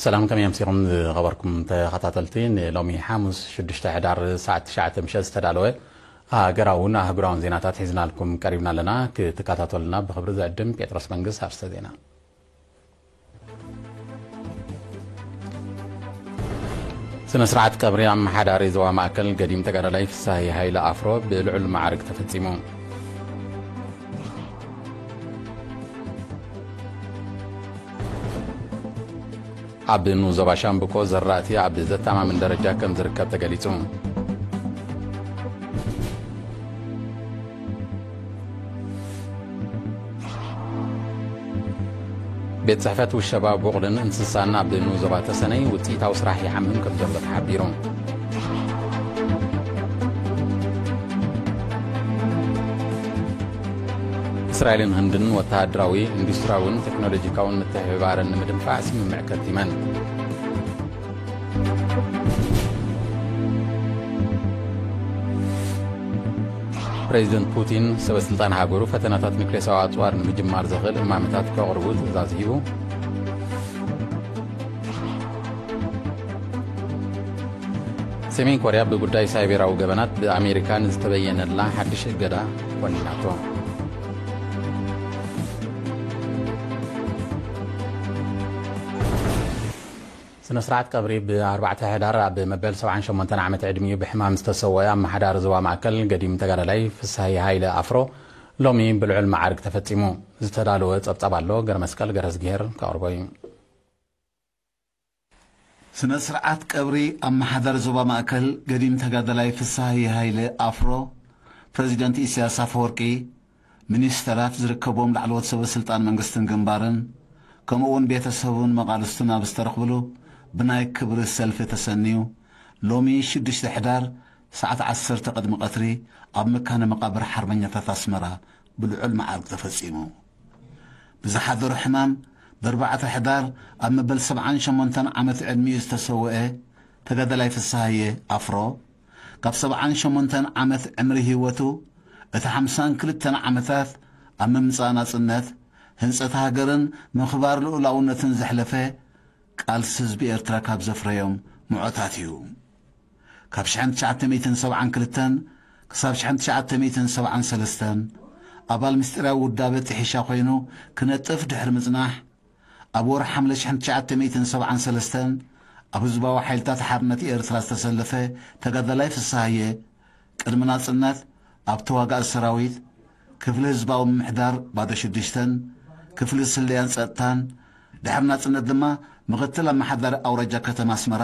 ሰላም፣ ከመይ ኣምሲኹም ዝኸበርኩም ተኸታተልቲ? ንሎሚ ሓሙስ ሽዱሽተ ሕዳር ሰዓት ትሽዓተ ምሸት ዝተዳለወ ሃገራውን ኣህጉራውን ዜናታት ሒዝናልኩም ቀሪብና ኣለና። ክትከታተሉና ብኽብሪ ዝዕድም ጴጥሮስ መንግስት። ኣርስተ ዜና። ስነ ስርዓት ቀብሪ ኣመሓዳሪ ዞባ ማእከል ገዲም ተጋዳላይ ፍሳሃየ ሃይለ ኣፍሮ ብልዑል ማዕርግ ተፈጺሙ። ኣብ ንኡስ ዞባ ሻምብቆ ዘራእቲ ኣብ ዘተኣማምን ደረጃ ከም ዝርከብ ተገሊጹ። ቤት ጽሕፈት ውሸባ ቡቕልን እንስሳን ኣብ ንኡስ ዞባ ተሰነይ ውጽኢታዊ ስራሕ ይሓምም ከም ዘሎ ተሓቢሩ። እስራኤልን ህንድን ወተሃደራዊ፣ ኢንዱስትሪያውን ቴክኖሎጂካውን ምትሕብባረን ንምድንፋዕ ስምምዕ ከቲመን። ፕሬዚደንት ፑቲን፣ ሰበ ስልጣን ሃገሩ ፈተነታት ኒውክሌሳዊ ኣጽዋር ንምጅማር ዘኽእል እማመታት ከቕርቡ ትእዛዝ ሂቡ። ሰሜን ኮርያ ብጉዳይ ሳይቤራዊ ገበናት ብኣሜሪካ ንዝተበየነላ ሓድሽ እገዳ ኮኒናቶ። ስነ ስርዓት ቀብሪ ብ ኣርባዕተ ሕዳር ኣብ መበል ሰብዓን ሸሞንተን ዓመት ዕድሚኡ ብሕማም ዝተሰወአ ኣመሓዳሪ ዞባ ማእከል ገዲም ተጋዳላይ ፍስሃየ ሃይለ ኣፍሮ ሎሚ ብልዑል ማዕርግ ተፈጺሙ። ዝተዳለወ ጸብጻብ ኣሎ፣ ገረመስቀል ገረዝግሄር ከቕርቦ እዩ። ስነ ስርዓት ቀብሪ ኣመሓዳሪ ዞባ ማእከል ገዲም ተጋዳላይ ፍስሃየ ሃይለ ኣፍሮ፣ ፕረዚደንት ኢሳያስ ኣፈወርቂ፣ ሚኒስተራት ዝርከቦም ላዕለዎት ሰበ ስልጣን መንግስትን ግንባርን፣ ከምኡ እውን ቤተሰቡን መቓልስቱን ኣብ ዝተረኽብሉ ብናይ ክብሪ ሰልፊ ተሰንዩ፣ ሎሚ ሽዱሽተ ሕዳር ሰዓት ዓሰርተ ቅድሚ ቀትሪ ኣብ መካነ መቓብር ሓርበኛታት ኣስመራ ብልዑል መዓርግ ተፈጺሙ። ብዝሓደሮ ሕማም፣ ብኣርባዕተ ሕዳር ኣብ መበል ሰብዓን ሸሞንተን ዓመት ዕድሚኡ ዝተሰወአ ተጋዳላይ ፍስሃየ ኣፍሮ፣ ካብ ሰብዓን ሸሞንተን ዓመት ዕምሪ ህይወቱ፣ እቲ ሓምሳን ክልተን ዓመታት ኣብ ምምጻእ ናጽነት፣ ህንጸት ሃገርን ምኽባር ልኡላውነትን ዘሕለፈ፣ ቃልሲ ህዝቢ ኤርትራ ካብ ዘፍረዮም ምዖታት እዩ። ካብ ሽሕን ትሽዓተ ሚእትን ሰብዓን ክልተን ክሳብ ሽሕን ትሽዓተ ሚእትን ሰብዓን ሰለስተን ኣባል ምስጢራዊ ውዳበ ጥሒሻ ኮይኑ ክነጥፍ ድሕሪ ምጽናሕ፣ ኣብ ወርሒ ሓምለ ሽሕን ትሽዓተ ሚእትን ሰብዓን ሰለስተን ኣብ ህዝባዊ ሓይልታት ሓርነት ኤርትራ ዝተሰለፈ ተጋዳላይ ፍስሃየ፣ ቅድሚ ናጽነት ኣብ ተዋጋኢ ሰራዊት፣ ክፍሊ ህዝባዊ ምምሕዳር ባዶ ሽዱሽተን፣ ክፍሊ ስለያን ጸጥታን፣ ድሕሪ ናጽነት ድማ ምኽትል ኣመሓዳሪ ኣውራጃ ከተማ ኣስመራ፣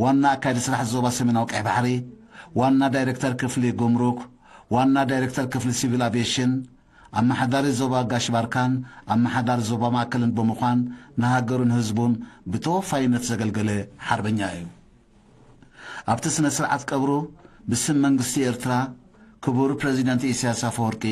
ዋና ኣካያዲ ስራሕ ዞባ ሰሜናዊ ቀይሕ ባሕሪ፣ ዋና ዳይሬክተር ክፍሊ ጉምሩክ፣ ዋና ዳይሬክተር ክፍሊ ሲቪል ኣቪየሽን፣ ኣመሓዳሪ ዞባ ጋሽ ባርካን ኣመሓዳሪ ዞባ ማእከልን ብምዃን ንሃገሩን ህዝቡን ብተወፋይነት ዘገልገለ ሓርበኛ እዩ። ኣብቲ ስነ ስርዓት ቀብሩ ብስም መንግስቲ ኤርትራ ክቡር ፕረዚደንት ኢሳያስ ኣፈወርቂ፣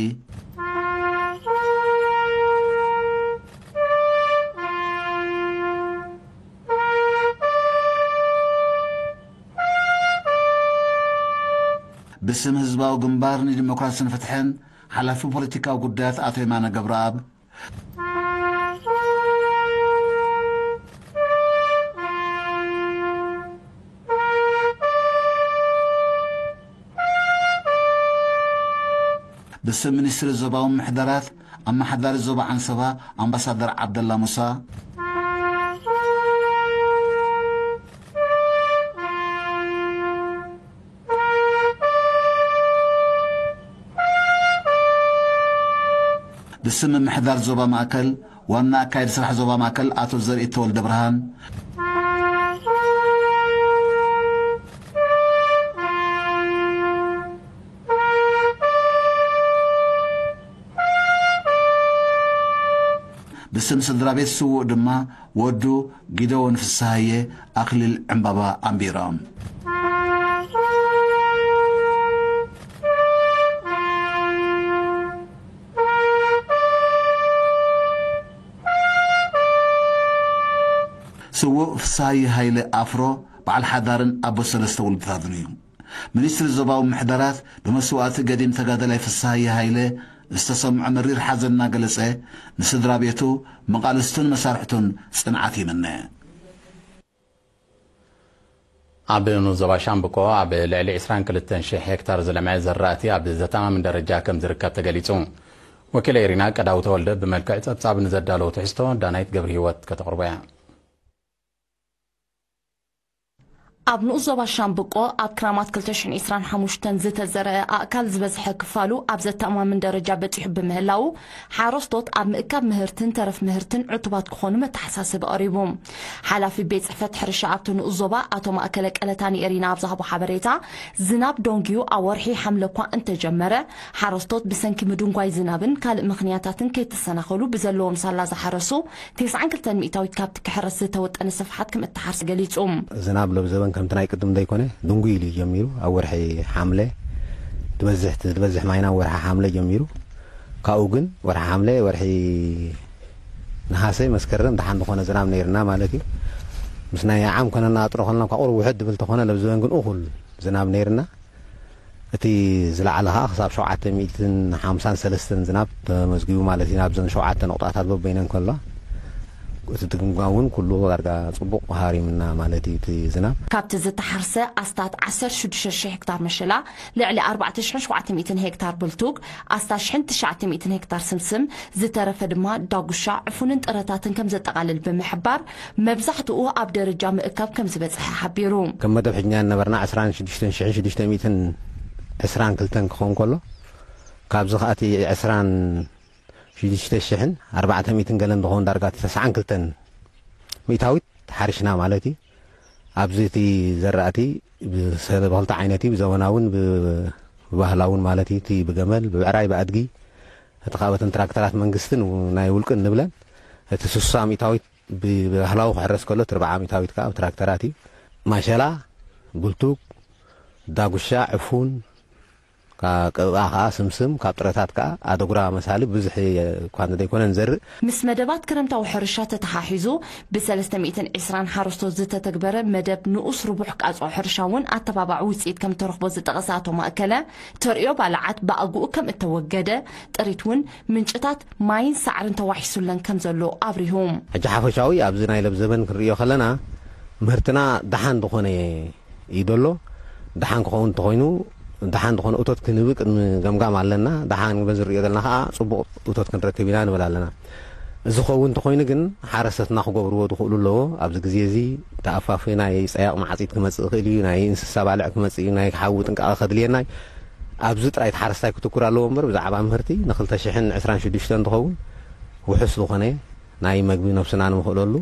ብስም ህዝባዊ ግንባር ንዲሞክራስን ፍትሕን ሓላፊ ፖለቲካዊ ጉዳያት ኣቶ የማነ ገብረኣብ፣ ብስም ሚኒስትሪ ዞባዊ ምሕደራት ኣመሓዳሪ ዞባ ዓንሰባ ኣምባሳደር ዓብደላ ሙሳ፣ ብስም ምምሕዳር ዞባ ማእከል ዋና ኣካያዲ ስራሕ ዞባ ማእከል ኣቶ ዘርኢ ተወልደ ብርሃን፣ ብስም ስድራ ቤት ስዉእ ድማ ወዱ ጊደዎን ፍስሃየ ኣኽሊል ዕምባባ ኣንቢሮም። ስዉእ ፍስሃየ ሃይለ ኣፍሮ በዓል ሓዳርን ኣቦ ሰለስተ ውልድታትን እዩ። ሚኒስትሪ ዞባዊ ምሕደራት ብመስዋእቲ ገዲም ተጋዳላይ ፍስሃየ ሃይለ ዝተሰምዖ መሪር ሓዘን እናገለጸ፣ ንስድራ ቤቱ፣ መቓልስቱን መሳርሕቱን ጽንዓት ይምነ። ኣብ ንኡስ ዞባ ሻምብቆ ኣብ ልዕሊ ዕስራን ክልተን ሽሕ ሄክታር ዝለምዐ ዘራእቲ ኣብ ዘተኣማምን ደረጃ ከም ዝርከብ ተገሊጹ። ወኪል ኤሪና ቀዳው ተወልደ ብመልክዕ ጸብጻብ ንዘዳለዎ ትሕዝቶ ዳናይት ገብረ ህይወት ከተቕርቦ እያ። ኣብ ንኡስ ዞባ ሻምብቆ ኣብ ክራማት ክልተ ሽሕን ዕስራን ሓሙሽተን ዝተዘርአ ኣእካል ዝበዝሐ ክፋሉ ኣብ ዘተኣማምን ደረጃ በጺሑ ብምህላዉ፣ ሓረስቶት ኣብ ምእካብ ምህርትን ተረፍ ምህርትን ዕቱባት ክኾኑ መተሓሳሰቢ ቀሪቡ። ሓላፊ ቤት ጽሕፈት ሕርሻ ኣብቲ ንኡስ ዞባ ኣቶ ማእከለ ቀለታኒ ኤሪና ኣብ ዝሃቦ ሓበሬታ፣ ዝናብ ዶንጊዩ ኣብ ወርሒ ሓምለ እኳ እንተጀመረ፣ ሓረስቶት ብሰንኪ ምድንጓይ ዝናብን ካልእ ምኽንያታትን ከይተሰናኸሉ ብዘለዎም ሳላ ዝሓረሱ፣ ተስዓን ክልተን ሚእታዊት ካብቲ ክሕረስ ዝተወጠነ ስፍሓት ከም እተሓርሰ ገሊጹ። ዝናብ ሎብ ዘበን ከምቲ ናይ ቅድም ዘይኮነ ድንጉይ ኢሉ እዩ ጀሚሩ። ኣብ ወርሒ ሓምለ ትበዝሕ፣ ዝበዝሕ ማይና ወርሒ ሓምለ ጀሚሩ። ካብኡ ግን ወርሒ ሓምለ፣ ወርሒ ነሃሰ፣ መስከረም ደሓን ዝኾነ ዝናብ ነይርና ማለት እዩ። ምስ ናይ ዓም ኮነና ጥረ ኮነና፣ ካብ ቁሩብ ውሕድ ድብል ተኾነ፣ ሎብ ዘበን ግን እኹል ዝናብ ነይርና። እቲ ዝለዓለ ኸኣ ክሳብ ሸውዓተ ሚእትን ሓምሳን ሰለስተን ዝናብ ተመዝጊቡ ማለት እዩ። ናብዘን ሸውዓተ ነቑጣታት በበይነን ከሎ፣ እቲ ድግምጋም እውን ኩሉ ዳርጋ ጽቡቕ ሃሪምና ማለት እዩ። እቲ ዝናብ ካብቲ ዝተሓርሰ ኣስታት ዓሰርተ ሽዱሽተ ሽሕ ሄክታር መሸላ፣ ልዕሊ ኣርባዕተ ሽሕን ሸውዓተ ሚእትን ሄክታር ብልቱግ፣ ኣስታት ሽሕን ትሽዓተ ሚእትን ሄክታር ስምስም፣ ዝተረፈ ድማ ዳጉሻ፣ ዕፉንን ጥረታትን ከም ዘጠቓልል ብምሕባር፣ መብዛሕትኡ ኣብ ደረጃ ምእካብ ከም ዝበጽሐ ሓቢሩ። ከም መደብ ሕጅኛ ዝነበርና ዕስራን ሽዱሽተን ሽሕን ሽዱሽተ ሚእትን ዕስራን ክልተን ክኸውን ከሎ፣ ካብዚ ኸኣ እቲ ዕስራን ሽዱሽተ ሽሕን ኣርባዕተ ሚእትን ገለን ዝኸውን ዳርጋ እቲ ተስዓን ክልተን ሚእታዊት ሓሪሽና ማለት እዩ። ኣብዚ እቲ ዘራእቲ ብሰለ-፣ ብኽልተ ዓይነት እዩ፣ ብዘበናውን ብ-፣ ብባህላውን ማለት እዩ። እቲ ብገመል፣ ብብዕራይ፣ ብኣድጊ፣ እቲ ካብ እተን ትራክተራት መንግስትን ናይ ውልቅን ንብለን፣ እቲ ስሳ ሚእታዊት ብባህላዊ ክሕረስ ከሎ፣ እቲ ኣርብዓ ሚእታዊት ከኣ ብትራክተራት እዩ። ማሸላ፣ ብልቱግ፣ ዳጉሻ፣ ዕፉን፣ ካ-፣ ቅብኣ ከኣ ስምስም፣ ካብ ጥረታት ከኣ ኣደጉራ መሳሊ ብዙሕ እኳ እንተደይኮነ ንዘርእ። ምስ መደባት ክረምታዊ ሕርሻ ተተሓሒዙ፣ ብሰለስተ ሚእትን ዕስራን ሓረስቶት ዝተተግበረ መደብ ንኡስ ርቡሕ ቃጽዖ ሕርሻ እውን ኣተባባዒ ውጽኢት ከም ተረኽቦ ዝጠቐሰ ኣቶ ማእከለ፣ ተርእዮ ባልዓት ብኣግኡ ከም እተወገደ፣ ጥሪት እውን ምንጭታት ማይን ሳዕርን ተዋሒሱለን ከም ዘሎ ኣብሪሁ። ሕጂ ሓፈሻዊ ኣብዚ ናይ ሎብ ዘበን ክንርእዮ ከለና፣ ምህርትና ደሓን ዝኾነ እዩ ዘሎ። ደሓን ክኸውን እንተኾይኑ፣ ደሓን ዝኾነ እቶት ክንህብ ቅድሚ ገምጋም ኣለና። ደሓን በዚ ንርእዮ ዘለና ከኣ ጽቡቕ እቶት ክንረክብ ኢና ንብል ኣለና። እዚ ክኸውን እንተኾይኑ ግን፣ ሓረሰትና ክገብርዎ ዝኽእሉ ኣለዎ። ኣብዚ ግዜ እዚ ተኣፋፊ ናይ ጸያቕ መዓጺድ ክመጽእ ይኽእል እዩ፣ ናይ እንስሳ ባልዕ ክመጽእ እዩ፣ ናይ ሓዊ ጥንቃቐ ከድልየና እዩ። ኣብዚ ጥራይ እቲ ሓረስታይ ክትኩር ኣለዎ እምበር፣ ብዛዕባ ምህርቲ ንኽልተ ሽሕን ዕስራን ሽዱሽተን ዝኸውን ውሑስ ዝኾነ ናይ መግቢ ነብስና ንምኽእለሉ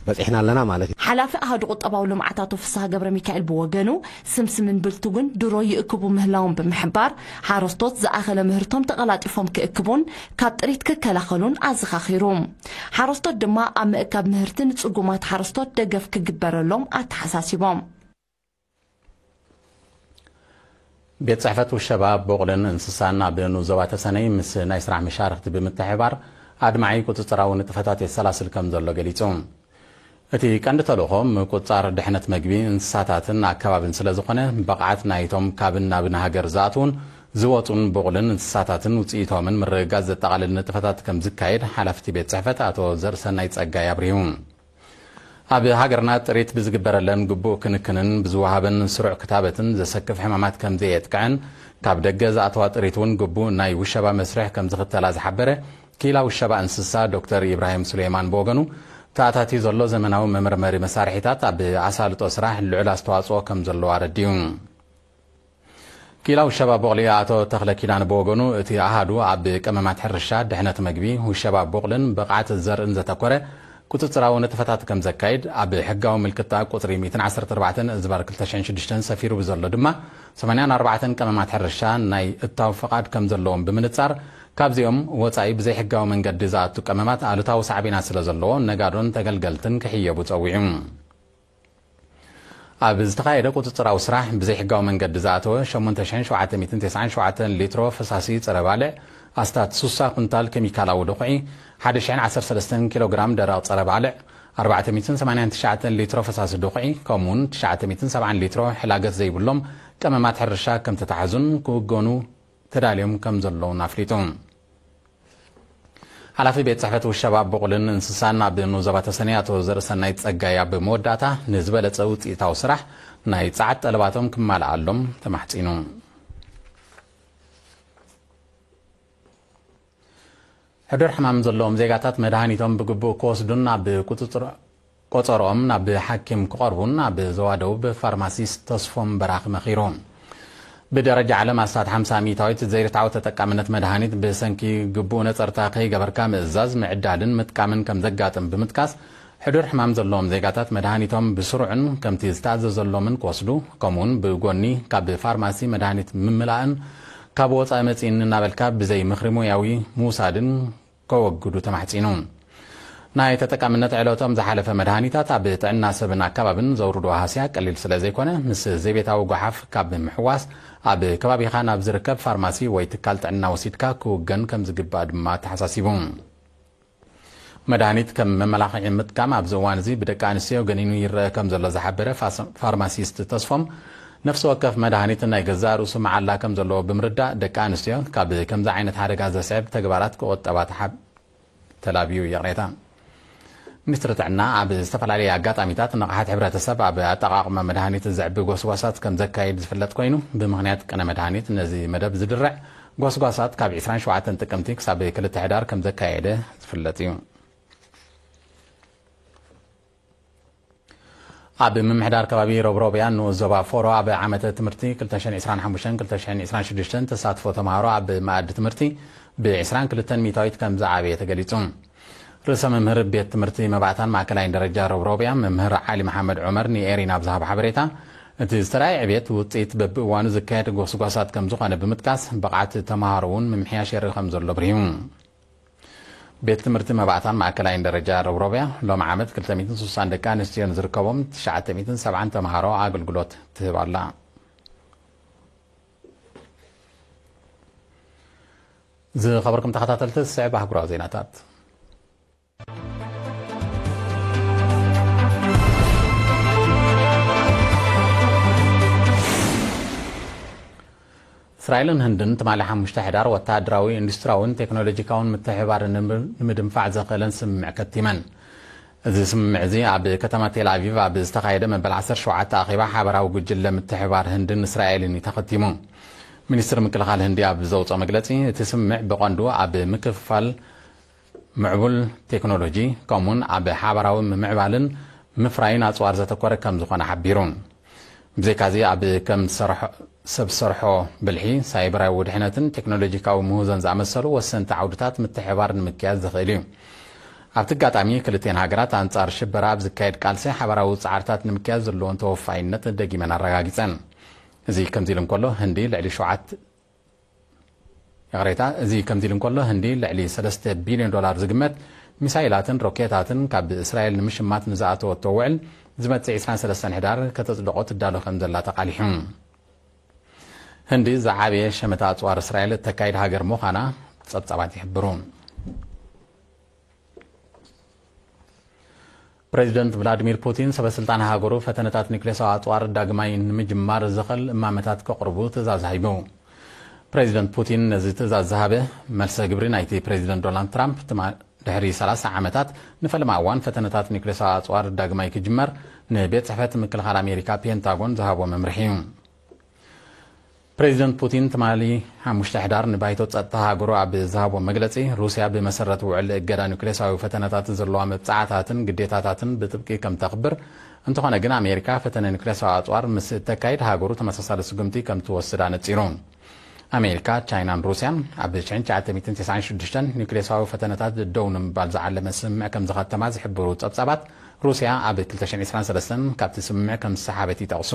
በጺሕና ኣለና ማለት እዩ። ሓላፊ ኣሃዱ ቁጠባዊ ልምዓት ኣቶ ፍስሃ ገብረ ሚካኤል ብወገኑ፣ ስምስምን ብልቱግን ድሮ ይእክቡ ምህላዎም ብምሕባር፣ ሓረስቶት ዝኣኸለ ምህርቶም ተቐላጢፎም ክእክቡን ካብ ጥሪት ክከላኸሉን ኣዘኻኺሩ። ሓረስቶት ድማ ኣብ ምእካብ ምህርቲ ንጽጉማት ሓረስቶት ደገፍ ክግበረሎም ኣተሓሳሲቦም። ቤት ጽሕፈት ውሸባ፣ ቦቕልን እንስሳን ኣብ ንኡስ ዞባ ተሰነይ ምስ ናይ ስራሕ መሻርኽቲ ብምትሕብባር ኣድማዒ ቁጽጽራዊ ንጥፈታት የሰላስል ከም ዘሎ ገሊጹ። እቲ ቀንዲ ተልእኾ ምቁጽጻር ድሕነት መግቢ እንስሳታትን ኣከባብን ስለ ዝኾነ፣ ብቕዓት ናይቶም ካብን ናብን ሃገር ዝኣትዉን ዝወጹን ቦቕልን እንስሳታትን ውጽኢቶምን ምርግጋጽ ዘጠቓልል ንጥፈታት ከም ዝካየድ ሓላፊ እቲ ቤት ጽሕፈት ኣቶ ዘርእሰናይ ጸጋይ ኣብሪሁ። ኣብ ሃገርና ጥሪት ብዝግበረለን ግቡእ ክንክንን ብዝወሃበን ስሩዕ ክታበትን ዘሰክፍ ሕማማት ከም ዘየጥቅዐን፣ ካብ ደገ ዝኣተዋ ጥሪት እውን ግቡእ ናይ ውሸባ መስርሕ ከም ዝኽተላ ዝሓበረ ክኢላ ውሸባ እንስሳ ዶክተር ኢብራሂም ሱሌማን ብወገኑ፣ ተኣታትዩ ዘሎ ዘመናዊ መመርመሪ መሳርሒታት ኣብ ኣሳልጦ ስራሕ ልዑል ኣስተዋጽኦ ከም ዘለዎ ኣረዲኡ። ክኢላ ውሸባ ቦቕሊ ኣቶ ተኽለ ኪዳነ ብወገኑ፣ እቲ ኣሃዱ ኣብ ቀመማት ሕርሻ፣ ድሕነት መግቢ፣ ውሸባ ቦቕልን ብቕዓት ዘርእን ዘተኮረ ቁጽጽራዊ ንጥፈታት ከም ዘካይድ፣ ኣብ ሕጋዊ ምልክታ ቁጽሪ ሚእትን ዓሰርተ ኣርባዕተን እዝባር ክልተ ሽሕን ሽዱሽተን ሰፊሩ ብዘሎ ድማ፣ ሰማንያን ኣርባዕተን ቀመማት ሕርሻ ናይ እታው ፍቓድ ከም ዘለዎም ብምንጻር፣ ካብዚኦም ወጻኢ ብዘይሕጋዊ መንገዲ ዝኣቱ ቀመማት ኣሉታዊ ሳዕቤናት ስለ ዘለዎ፣ ነጋዶን ተገልገልትን ክሕየቡ ጸዊዑ። ኣብ ዝተኻየደ ቁጽጽራዊ ስራሕ፣ ብዘይሕጋዊ መንገዲ ዝኣተወ ሸሞንተ ሽሕን ሸውዓተ ሚእትን ተስዓን ሸውዓተን ሊትሮ ፈሳሲ ጸረ ባልዕ፣ ኣስታት ሱሳ ኩንታል ኬሚካላዊ ድኹዒ፣ ሓደ ሽሕን ዓሰርተ ሰለስተን ኪሎ ግራም ደረቕ ጸረ ባልዕ፣ ኣርባዕተ ሚእትን ሰማንያን ትሽዓተን ሊትሮ ፈሳሲ ድኹዒ፣ ከምኡውን ትሽዓተ ሚእትን ሰብዓን ሊትሮ ሕላገት ዘይብሎም ቀመማት ሕርሻ ከም ተታሕዙን ክውገኑ ተዳልዮም ከም ዘለውን ኣፍሊጡ። ሓላፊ ቤት ጽሕፈት ውሸባ ብቑልን እንስሳን ኣብ ኑዞባ ተሰነይ ኣቶ ዘርእሰናይ ጸጋይ ኣብ መወዳእታ ንዝበለጸ ውጽኢታዊ ስራሕ ናይ ጸዓት ጠለባቶም ክማልኣሎም ተማሕጺኑ። ሕዱር ሕማም ዘለዎም ዜጋታት መድሃኒቶም ብግቡእ ክወስዱን ኣብ ቁጽጽር ቆጸሮኦም ናብ ሓኪም ክቐርቡን ኣብ ዞባ ደቡብ ፋርማሲስት ተስፎም በራኺ መኺሩ። ብደረጃ ዓለም ኣስታት ሓምሳ ሚእታዊት ዘይርትዓዊ ተጠቃምነት መድሃኒት ብሰንኪ ግቡእ ነጸርታ ከይገበርካ ምእዛዝ፣ ምዕዳልን ምጥቃምን ከም ዘጋጥም ብምጥቃስ፣ ሕዱር ሕማም ዘለዎም ዜጋታት መድሃኒቶም ብስሩዕን ከምቲ ዝተኣዘዘሎምን ክወስዱ፣ ከምኡውን ብጎኒ ካብ ፋርማሲ መድሃኒት ምምላእን ካብ ወጻኢ መጺእኒ እናበልካ ብዘይ ምኽሪ ሙያዊ ምውሳድን ከወግዱ ተማሕጺኑ። ናይ ተጠቃምነት ዕለቶም ዝሓለፈ መድሃኒታት ኣብ ጥዕና ሰብን ኣከባብን ዘውርዶ ሃስያ ቀሊል ስለ ዘይኮነ፣ ምስ ዘይቤታዊ ጓሓፍ ካብ ምሕዋስ ኣብ ከባቢኻ ናብ ዝርከብ ፋርማሲ ወይ ትካል ጥዕና ወሲድካ ክውገን ከም ዝግባእ ድማ ተሓሳሲቡ። መድሃኒት ከም መመላኽዒ ምጥቃም ኣብዚ እዋን እዚ ብደቂ ኣንስትዮ ገኒኑ ይረአ ከም ዘሎ ዝሓበረ ፋስ-፣ ፋርማሲስት ተስፎም፣ ነፍሲ ወከፍ መድሃኒት ናይ ገዛእ ርእሱ መዓላ ከም ዘለዎ ብምርዳእ፣ ደቂ ኣንስትዮ ካብ ከምዚ ዓይነት ሓደጋ ዘስዕብ ተግባራት ክቑጠባ ተሓብ-፣ ተላብዩ። ይቕሬታ። ሚኒስትሪ ጥዕና ኣብ ዝተፈላለዩ ኣጋጣሚታት ንቕሓት ሕብረተሰብ ኣብ ኣጠቓቕማ መድሃኒት ዘዕቢ ጎስጓሳት ከም ዘካይድ ዝፍለጥ ኮይኑ፣ ብምኽንያት ቅነ መድሃኒት ነዚ መደብ ዝድርዕ ጎስጓሳት ካብ ዕስራን ሸውዓተን ጥቅምቲ ክሳብ ክልተ ሕዳር ከም ዘካየደ ዝፍለጥ እዩ። ኣብ ምምሕዳር ከባቢ ሮብሮብያ ንኡስ ዞባ ፎሮ ኣብ ዓመተ ትምህርቲ ክልተ ሽሕን ዕስራን ሓሙሽተን ክልተ ሽሕን ዕስራን ሽዱሽተን ተሳትፎ ተምሃሮ ኣብ መኣዲ ትምህርቲ ብዕስራን ክልተን ሚእታዊት ከም ዝዓበየ ተገሊጹ። ርእሰ መምህር ቤት ትምህርቲ መባእታን ማእከላይን ደረጃ ሮብሮብያ መምህር ዓሊ መሓመድ ዑመር ንኤሪና ኣብ ዝሃቦ ሓበሬታ፣ እቲ ዝተራእየ ዕቤት ውጽኢት በብእዋኑ ዝካየድ ጎስጓሳት ከም ዝኾነ ብምጥቃስ፣ ብቕዓት ተምሃሮ እውን ምምሕያሽ የርኢ ከም ዘሎ ኣብሪሁ። ቤት ትምህርቲ መባእታን ማእከላይን ደረጃ ሮብሮብያ ሎም ዓመት ክልተ ሚእትን ስሳን ደቂ ኣንስትዮ ንዝርከቦም ትሽዓተ ሚእትን ሰብዓን ተምሃሮ ኣገልግሎት ትህብ ኣላ። ዝኸበርኩም ተኸታተልቲ፣ ዝስዕብ ኣህጉራዊ ዜናታት። እስራኤልን ህንድን ትማሊ ሓሙሽተ ሕዳር ወተሃደራዊ፣ ኢንዱስትሪያውን ቴክኖሎጂካውን ምትሕብባር ንምድንፋዕ ዘኽእለን ስምምዕ ከቲመን። እዚ ስምምዕ እዚ ኣብ ከተማ ቴል ኣቪቭ ኣብ ዝተኻየደ መበል ዓሰርተ ሸውዓተ ኣኼባ ሓበራዊ ጉጅለ ምትሕብባር ህንድን እስራኤልን እዩ ተኸቲሙ። ሚኒስትሪ ምክልኻል ህንዲ ኣብ ዘውፅኦ መግለፂ፣ እቲ ስምምዕ ብቐንዱ ኣብ ምክፍፋል ምዕቡል ቴክኖሎጂ፣ ከምኡውን ኣብ ሓባራዊ ምምዕባልን ምፍራይን ኣጽዋር ዘተኮረ ከም ዝኾነ ሓቢሩ። ብዘይካዚ፣ ኣብ ከም ሰርሖ-፣ ሰብ ሰርሖ ብልሒ፣ ሳይበራዊ ውድሕነትን ቴክኖሎጂካዊ ምህዞን ዝኣመሰሉ ወሰንቲ ዓውድታት ምትሕብባር ንምክያድ ዝኽእል እዩ። ኣብቲ ኣጋጣሚ፣ ክልቲኤን ሃገራት ኣንጻር ሽበራ ኣብ ዝካየድ ቃልሲ ሓባራዊ ጻዕርታት ንምክያድ ዘለዎን ተወፋይነት ደጊመን ኣረጋጊጸን። እዚ ከምዚ ኢሉ እንከሎ፣ ህንዲ ልዕሊ ሸውዓተ ይቕሬታ፣ እዚ ከምዚ ኢሉ እንከሎ፣ ህንዲ ልዕሊ ሰለስተ ቢልዮን ዶላር ዝግመት ሚሳይላትን ሮኬታትን ካብ እስራኤል ንምሽማት ንዝኣተወቶ ውዕል ዝመጽእ ዕስራን ሰለስተን ሕዳር ከተጽድቖ ትዳሎ ከም ዘላ ተቓሊሑ። ህንዲ ዝዓበየ ሸመታ ኣጽዋር እስራኤል እተካይድ ሃገር ምዃና ጸብጻባት ይሕብሩ። ፕሬዚደንት ቭላድሚር ፑቲን ሰበ ስልጣን ሃገሩ ፈተነታት ኒውክሌሳዊ ኣጽዋር ዳግማይ ንምጅማር ዘኽእል እማመታት ከቕርቡ ትእዛዝ ሃይቡ። ፕሬዚደንት ፑቲን ነዚ ትእዛዝ ዝሃበ፣ መልሰ ግብሪ ናይቲ ፕሬዚደንት ዶናልድ ትራምፕ ትማ-፣ ድሕሪ ሰላሳ ዓመታት ንፈለማ እዋን ፈተነታት ኒውክሌሳዊ ኣጽዋር ዳግማይ ክጅመር ንቤት ጽሕፈት ምክልኻል ኣሜሪካ ፔንታጎን ዝሃቦ መምርሒ እዩ። ፕሬዚደንት ፑቲን ትማሊ ሓሙሽተ ሕዳር ንባይቶ ጸጥታ ሃገሩ ኣብ ዝሃቦ መግለጺ፣ ሩስያ ብመሰረት ውዕል እገዳ ኒውክሌሳዊ ፈተነታት ዘለዋ መብጽዓታትን ግዴታታትን ብጥብቂ ከም ተኽብር፣ እንተኾነ ግን ኣሜሪካ ፈተነ ኒውክሌሳዊ ኣጽዋር ምስ እተካይድ ሃገሩ ተመሳሳሊ ስጉምቲ ከም ትወስድ ኣነጺሩ። ኣሜሪካ፣ ቻይናን ሩስያን ኣብ ሽሕን ትሽዓተ ሚእትን ተስዓን ሽዱሽተን ኒውክሌሳዊ ፈተነታት ደው ንምባል ዝዓለመ ስምምዕ ከም ዝኸተማ ዝሕብሩ ጸብጻባት፣ ሩስያ ኣብ ክልተ ሽሕን ዕስራን ሰለስተን ካብቲ ስምምዕ ከም ዝሰሓበት ይጠቕሱ።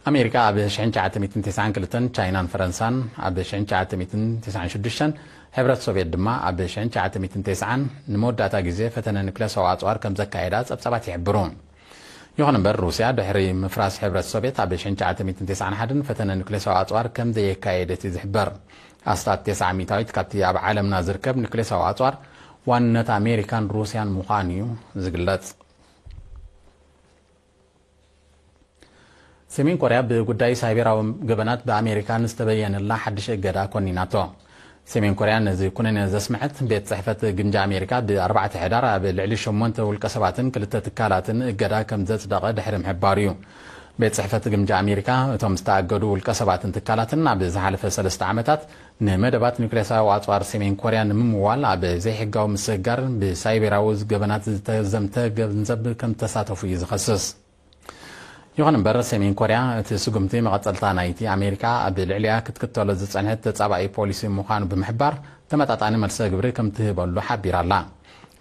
ኣሜሪካ ኣብ ሽሕን ትሽዓተ ሚእትን ተስዓን ክልተን፣ ቻይናን ፈረንሳን ኣብ ሽሕን ትሽዓተ ሚእትን ተስዓን ሽዱሽተን፣ ሕብረት ሶቭየት ድማ ኣብ ሽሕን ትሽዓተ ሚእትን ተስዓን ንመወዳእታ ግዜ ፈተነ ኒውክሌሳዊ ኣጽዋር ከም ዘካየዳ ጸብጻባት ይሕብሩ። ይኹን እምበር፣ ሩስያ ድሕሪ ምፍራስ ሕብረት ሶቭየት ኣብ ሽሕን ትሽዓተ ሚእትን ተስዓን ሓደን ፈተነ ኒውክሌሳዊ ኣጽዋር ከም ዘየካየደት እዩ ዝሕበር። ኣስታት ተስዓ ሚእታዊት ካብቲ ኣብ ዓለምና ዝርከብ ኒውክሌሳዊ ኣጽዋር ዋንነት ኣሜሪካን ሩስያን ምዃኑ እዩ ዝግለጽ። ሰሜን ኮርያ ብጉዳይ ሳይበራዊ ገበናት ብኣሜሪካ ንዝተበየነላ ሓድሽ እገዳ ኮኒናቶ። ሰሜን ኮርያ ነዚ ኩነኔ ዘስምዐት፣ ቤት ጽሕፈት ግምጃ ኣሜሪካ ብ ኣርባዕተ ሕዳር ኣብ ልዕሊ ሸሞንተ ውልቀ ሰባትን ክልተ ትካላትን እገዳ ከም ዘጽደቐ ድሕሪ ምሕባሩ እዩ። ቤት ጽሕፈት ግምጃ ኣሜሪካ፣ እቶም ዝተኣገዱ ውልቀ ሰባትን ትካላትን ኣብ ዝሓለፈ ሰለስተ ዓመታት ንመደባት ኒውክሌሳዊ ኣጽዋር ሰሜን ኮርያ ንምምዋል ኣብ ዘይሕጋዊ ምስግጋር ብሳይቤራዊ ገበናት ዝተዘምተ ገንዘብ ከም ተሳተፉ እዩ ዝኸስስ። ይኹን እምበር፣ ሰሜን ኮርያ እቲ ስጉምቲ መቐጸልታ ናይቲ ኣሜሪካ ኣብ ልዕሊኣ ክትክተሎ ዝጸንሐት ተጻባኢ ፖሊሲ ምዃኑ ብምሕባር፣ ተመጣጣኒ መልሰ ግብሪ ከም ትህበሉ ሓቢራ ኣላ።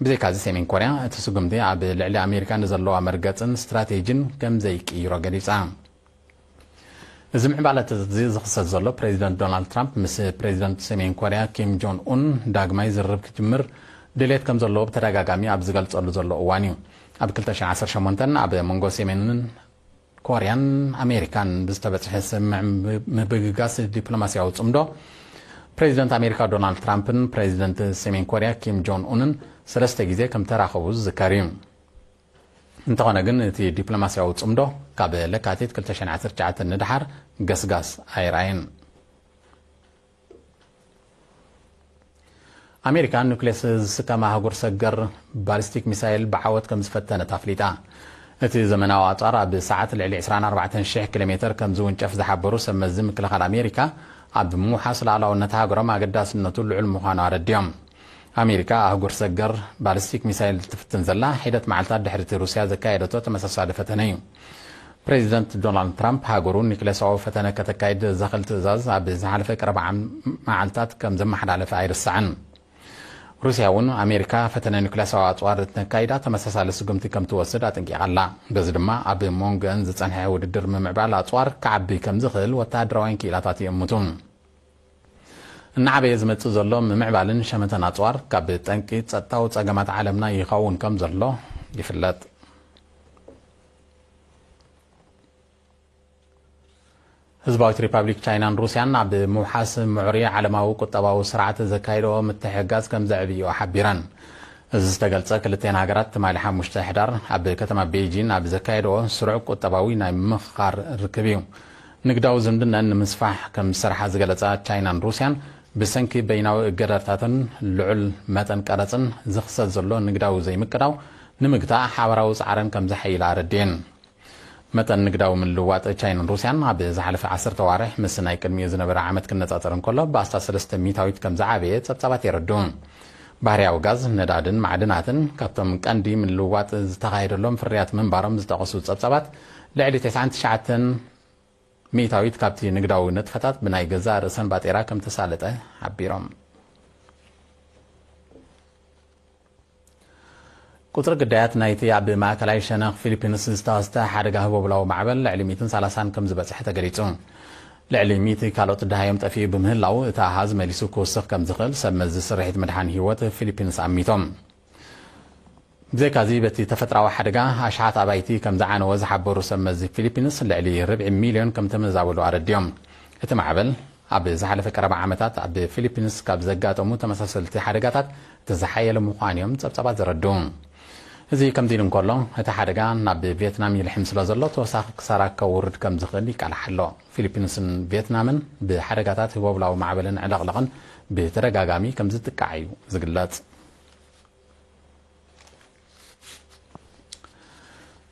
ብዘይካዚ፣ ሰሜን ኮርያ እቲ ስጉምቲ ኣብ ልዕሊ ኣሜሪካ ንዘለዋ መርገጽን ስትራቴጂን ከም ዘይቅይሮ ገሊጻ። እዚ ምዕባለታት እዚ ዝኽሰት ዘሎ፣ ፕሬዚደንት ዶናልድ ትራምፕ ምስ ፕሬዚደንት ሰሜን ኮርያ ኪም ጆን ኡን ዳግማይ ዝርርብ ክጅምር ድሌት ከም ዘለዎ ብተደጋጋሚ ኣብ ዝገልጸሉ ዘሎ እዋን እዩ። ኣብ ክልተ ሽሕን ዓሰርተ ሸሞንተን ኣብ መንጎ ሰሜንን ኮርያን ኣሜሪካን ብዝተበጽሐ ስምምዕ ምብግጋስ ዲፕሎማስያዊ ጽምዶ፣ ፕሬዚደንት ኣሜሪካ ዶናልድ ትራምፕን ፕሬዚደንት ሰሜን ኮርያ ኪም ጆን ኡንን ሰለስተ ግዜ ከም ተራኸቡ ዝዝከር እዩ። እንተኾነ ግን፣ እቲ ዲፕሎማስያዊ ጽምዶ ካብ ለካቲት ክልተ ሽሕን ዓሰርተ ትሽዓተን ንደሓር ገስጋስ ኣይረኣየን። ኣሜሪካ ኑክሌስ ዝስከማ ኣህጉር ሰገር ባሊስቲክ ሚሳይል ብዓወት ከም ዝፈተነት ኣፍሊጣ። እቲ ዘመናዊ ኣጽዋር ኣብ ሰዓት ልዕሊ ዕስራን ኣርባዕተን ሽሕ ኪሎ ሜተር ከም ዝውንጨፍ ዝሓበሩ ሰብ መዚ ምክልኻል ኣሜሪካ፣ ኣብ ምውሓስ ሉዓላውነት ሃገሮም ኣገዳስነቱ ልዑል ምዃኑ ኣረዲኦም። ኣሜሪካ ኣህጉር ሰገር ባሊስቲክ ሚሳይል ትፍትን ዘላ፣ ሒደት መዓልታት ድሕሪ እቲ ሩስያ ዘካየደቶ ተመሳሳሊ ፈተነ እዩ። ፕሬዚደንት ዶናልድ ትራምፕ፣ ሃገሩ ኒክሌሳዊ ፈተነ ከተካይድ ዘኽእል ትእዛዝ ኣብ ዝሓለፈ ቀረባ ዓም-፣ መዓልታት ከም ዘመሓላለፈ ኣይርሳዕን። ሩስያ እውን፣ ኣሜሪካ ፈተነ ኒክሌሳዊ ኣጽዋር እተካይዳ፣ ተመሳሳሊ ስጉምቲ ከም ትወስድ ኣጠንቂቓ ኣላ። በዚ ድማ፣ ኣብ መንጎአን ዝጸንሐ ውድድር ምምዕባል ኣጽዋር ክዓቢ ከም ዝኽእል ወተሃደራውያን ክኢላታት ይእምቱ። እናዓበየ ዝመጽእ ዘሎ ምምዕባልን ሸመተን ኣጽዋር፣ ካብ ጠንቂ ጸጥታዊ ጸገማት ዓለምና ይኸውን ከም ዘሎ ይፍለጥ። ህዝባዊት ሪፓብሊክ ቻይናን ሩስያን ኣብ ምውሓስ ምዕሩይ ዓለማዊ ቁጠባዊ ስርዓት ዘካይድኦ ምትሕግጋዝ ከም ዘዕብይኦ ሓቢረን። እዚ ዝተገልጸ፣ ክልተን ሃገራት ትማሊ ሓሙሽተ ሕዳር ኣብ ከተማ ቤይጂን ኣብ ዘካየድኦ ስሩዕ ቁጠባዊ ናይ ምምኽኻር ርክብ እዩ። ንግዳዊ ዝምድናን ንምስፋሕ ከም ዝሰርሓ ዝገለጻ ቻይናን ሩስያን፣ ብሰንኪ በይናዊ እገዳታትን ልዑል መጠን ቀረጽን ዝኽሰት ዘሎ ንግዳዊ ዘይምቅዳው ንምግታእ ሓባራዊ ጻዕረን ከም ዘሐይላ ኣረዲኤን። መጠን ንግዳዊ ምልውዋጥ ቻይናን ሩስያን ኣብ ዝሓለፈ ዓሰርተ ኣዋርሕ ምስ ናይ ቅድሚኡ ዝነበረ ዓመት ክነጻጸር እንከሎ፣ ብኣስታት ሰለስተ ሚእታዊት ከም ዝዓበየ ጸብጻባት የረድኡ። ባህርያዊ ጋዝ፣ ነዳድን ማዕድናትን ካብቶም ቀንዲ ምልውዋጥ ዝተኻየደሎም ፍርያት ምንባሮም ዝጠቐሱ ጸብጻባት፣ ልዕሊ ተስዓን ትሽዓተን ሚእታዊት ካብቲ ንግዳዊ ንጥፈታት ብናይ ገዛእ ርእሰን ባጤራ ከም ተሳለጠ ሓቢሮም። ቁጽሪ ግዳያት ናይቲ ኣብ ማእከላይ ሸነኽ ፊሊፒንስ ዝተኸስተ ሓደጋ ህቦብላዊ ማዕበል ልዕሊ ሚእትን ሰላሳን ከም ዝበጽሐ ተገሊጹ። ልዕሊ ሚእቲ ካልኦት ደሃዮም ጠፊኡ ብምህላው፣ እቲ ኣሃዝ መሊሱ ክውስኽ ከም ዝኽእል ሰብ መዚ ስርሒት ምድሓን ህይወት ፊሊፒንስ ኣሚቶም። ብዘይካዚ፣ በቲ ተፈጥራዊ ሓደጋ ኣሽሓት ኣባይቲ ከም ዝዓነወ ዝሓበሩ ሰብ መዚ ፊሊፒንስ፣ ልዕሊ ርብዒ ሚልዮን ከም ተመዛበሉ ኣረዲኦም። እቲ ማዕበል ኣብ ዝሓለፈ ቀረባ ዓመታት ኣብ ፊሊፒንስ ካብ ዘጋጠሙ ተመሳሰልቲ ሓደጋታት እቲ ዝሓየለ ምዃኑ እዮም ጸብጻባት ዘረድኡ። እዚ ከምዚ ኢሉ እንከሎ፣ እቲ ሓደጋ ናብ ቪየትናም ይልሕም ስለ ዘሎ፣ ተወሳኺ ክሳራ ከውርድ ከም ዝኽእል ይቃላሕ ኣሎ። ፊሊፒንስን ቪየትናምን ብሓደጋታት ህቦብላዊ ማዕበልን ዕለቕለቕን ብተደጋጋሚ ከም ዝጥቃዓ እዩ ዝግለጽ።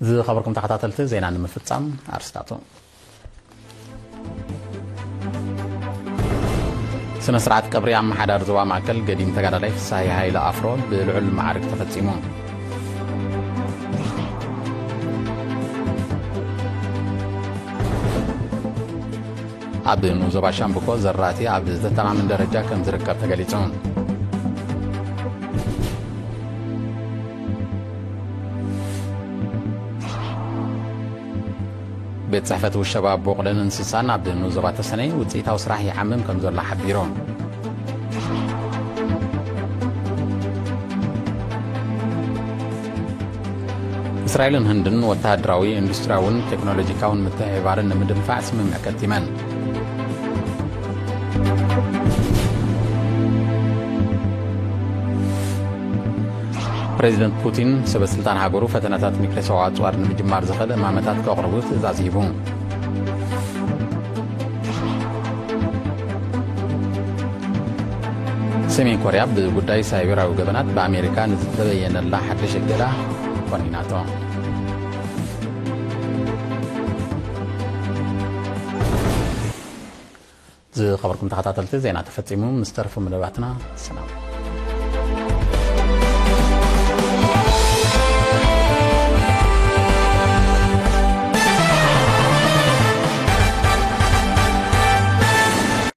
ዝኸበርኩም ተኸታተልቲ፣ ዜና ንምፍጻም ኣርስታቱ። ስነ ስርዓት ቀብሪ ኣመሓዳሪ ዞባ ማእከል ገዲም ተጋዳላይ ፍሳሃየ ሃይለ ኣፍሮ ብልዑል መዓርግ ተፈጺሙ። ኣብ ንኡስ ዞባ ሻምብቆ ዘራእቲ ኣብ ዘተማምን ደረጃ ከም ዝርከብ ተገሊጹ። ቤት ጽሕፈት ውሸባ ቡቕልን እንስሳን ኣብ ንኡስ ዞባ ተሰነይ ውጽኢታዊ ስራሕ ይዓምም ከም ዘሎ ሓቢሩ። እስራኤልን ህንድን ወተሃደራዊ፣ ኢንዱስትሪያውን ቴክኖሎጂካውን ምትሕብባርን ንምድንፋዕ ስምምዕ ከቲመን። ፕሬዚደንት ፑቲን፣ ሰበ ስልጣን ሃገሩ ፈተነታት ኒክሌሳዊ ኣጽዋር ንምጅማር ዘኽእል እማመታት ከቕርቡ ትእዛዝ ሂቡ። ሰሜን ኮርያ ብጉዳይ ሳይበራዊ ገበናት ብኣሜሪካ ንዝተበየነላ ሓድሽ እገዳ ኮኒናቶ። ዝኸበርኩም ተኸታተልቲ፣ ዜና ተፈጺሙ። ምስ ተረፉ መደባትና ሰላም።